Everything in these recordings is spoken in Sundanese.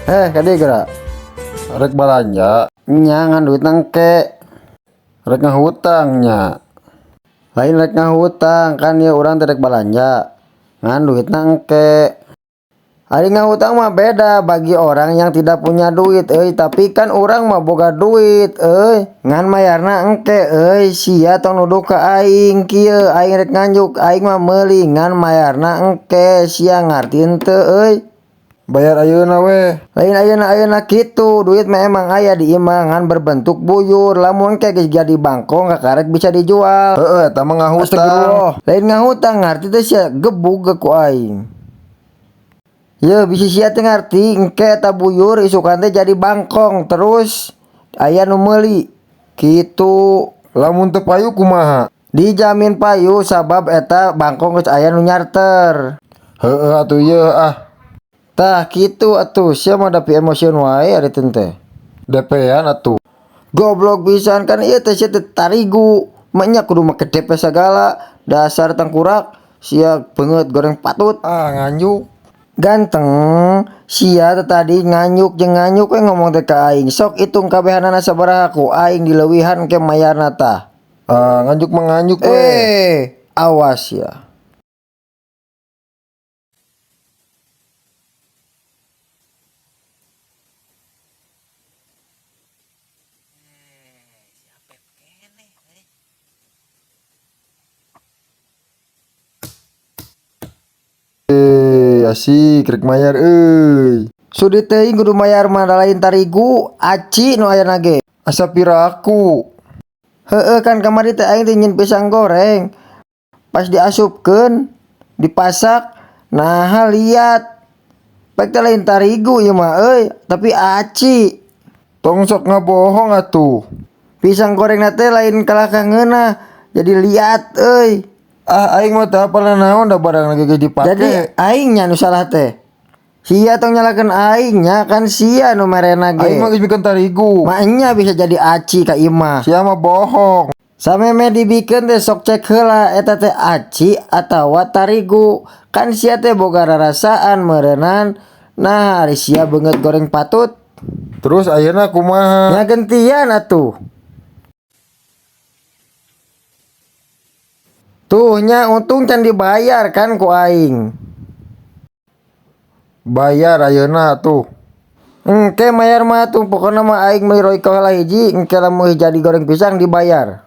Eh, kadieu geura. Rek balanja. Nya, ngan duit engke. Rek ngahutang nya. Lain rek ngahutang, kan ya urang teh rek balanja. Ngan duitna engke. Ari ngahutang mah beda bagi orang yang tidak punya duit euy, tapi kan urang mah boga duit euy. Ngan mayarna engke euy, sia tong nuduh ka aing kieu, aing rek nganjuk, aing mah meuli ngan mayarna engke, sia ngarti henteu euy. Bayar ayeuna we. Lain ayeuna ayeuna kitu, duit mah emang aya di imah ngan berbentuk buyur, lamun engke geus jadi bangkong kakarek bisa dijual. Heeh, eta mah ngahutang. Astagfirullah. Lain ngahutang, ngarti teh sia, gebug ku aing. Ye, bisi sia teh ngarti engke eta buyur isukan teh jadi bangkong terus aya nu meuli. Kitu. Lamun teu payu kumaha? Dijamin payu sabab eta bangkong geus aya nu nyarter. Heeh atuh ieu ah. Tah kitu atuh, sia mah da piemosioan wae ari teh. DP-an atuh. Goblok pisan kan ieu teh sia teh tarigu. Maenya kudu make DP sagala, dasar tangkurak sia beungeut goreng patut. Ah, nganjuk. Ganteng, sia teh tadi nganjuk jeung nganjuk we ngomong teh ka aing. Sok hitung kabehanana sabaraha ku aing dileuwihan ke mayarna tah. Ah, nganjuk mah nganjuk we. Eh, awas ya. Eh, asik rek mayar euy. Sudi teuing kudu mayar mah da lain tarigu, aci nu aya ge. Asa piraku. Heeh, kan kamari teh aing teh nyieun pisang goreng. Pas diasupkeun, dipasak, nah liat. Pek teh lain tarigu ieu mah euy, tapi aci. Tong sok ngabohong atuh. Pisang goreng teh lain kalah ka ngeunah, jadi liat euy. Ah, aing mah teu apal naon da barang lagi geus dipake. Jadi aing nya nu salah teh. Sia tong nyalakeun aing nya, kan sia nu merena ge. Aing mah geus bikeun tarigu. Maenya bisa jadi aci ka imah. Sia mah bohong. Sameme dibikeun teh sok cek heula eta teh aci atawa tarigu. Kan sia teh boga rarasaan meureunnan. Nah, ari sia beungeut goreng patut. Terus ayeuna kumaha? Nya gentian atuh. Tuh nya untung can dibayar kan ku aing. Bayar ayeuna atuh. Engke mayar mah tuh, pokona mah aing meuli Royco heula hiji, engke lamun jadi goreng pisang dibayar.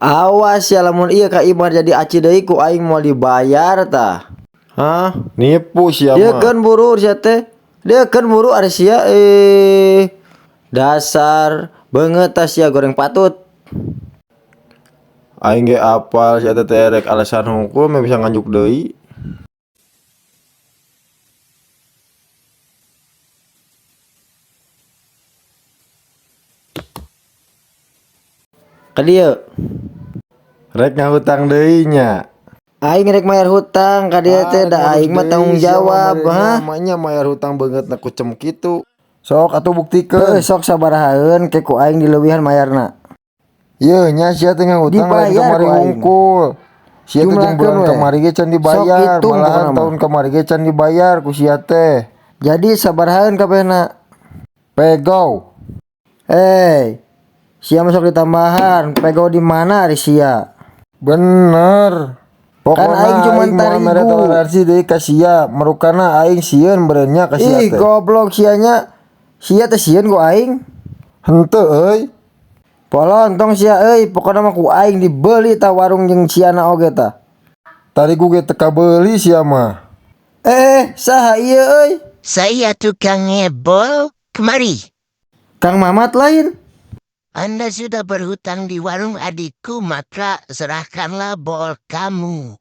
Awas ya lamun ieu ka imah jadi aci deui ku aing moal dibayar tah. Hah? Nipu sia Dia mah. kan buru sia teh. Dia kan buru ari sia dasar beungeut tah sia goreng patut. Aing ge apal sia teh rek alasan hungkul mah bisa nganjuk deui. Ka dieu. Rek ngahutang deui nya. Aing rek mayar hutang ka dieu teh da aing mah tanggung jawab, ha. Namanya mayar hutang beungeutna kucem kitu. Sok atuh buktikeun. Heuh, sok sabarahaeun ke ku aing dileuwihan mayarna. Yeuh nya sia teh ngahutang lain Dibayar kamari ku aing. hungkul. Sia teh jeung Jumlahkeun bulan we. kamari ge can Sok dibayar, hitung malahan pokona mah. tahun kamari ge can dibayar ku sia teh. Jadi sabarahaeun kabehna? Pegau. Eh, sia mah sok ditambahan, pegau di mana ari sia? Bener. Kan Pokona aing cuman aing moal mere tarigu. toleransi deui ka sia, marukana aing sieun beureun nya ka sia Ih, teh. goblok sia nya. Sia teh sieun ku aing. Henteu euy. Polontong sia euy, pokona mah ku aing dibeli tah warung jeung siana oge tah. Tarigu ge teu kabeuli sia mah. Eh, saha ieu euy? Saya tukang ngebol, kemari. Kang Mamat lain. Anda sudah berhutang di warung adikku, maka serahkanlah bol kamu.